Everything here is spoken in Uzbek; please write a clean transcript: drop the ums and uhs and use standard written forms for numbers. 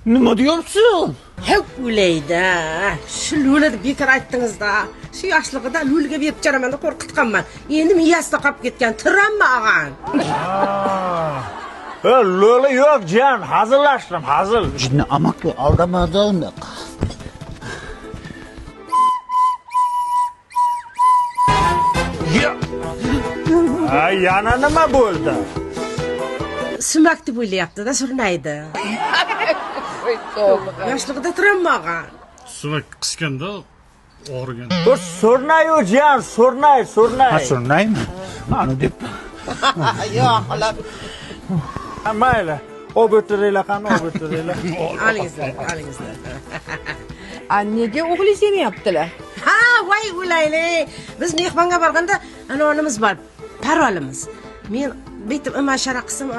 Nima deyapsan? Hep o'layda. Shu lo'la deb bekor aytdingiz-da. Shu yoshlig'ida lo'liga berib charaman deb qo'rqitganman. Endi miyasida qolib ketgan. Tirammi og'ang? Lo'li yo'q jiyan, hazillashdim, hazil. Jinni amaki aldamadi uni. Ha, yana nima bo'ldi? Sumak deb o'ylayapti-da, surnaydi. Yoshlig'ida tirammi og'ang? Sumak qisganda og'rigan. Bu surnayu jiyan, surnay, surnay. Ha, surnaymi? Ani deb. Yo'q, xola. Ha, mayli. Olib o'tiringlar, qani olib o'tiringlar. Olingizlar, olingizlar. A nega o'g'lingiz yemayaptilar? Ha, voy o'laylik. Biz mehmonga borganda anonimiz bor, parolimiz. Men bitib imashara qilsam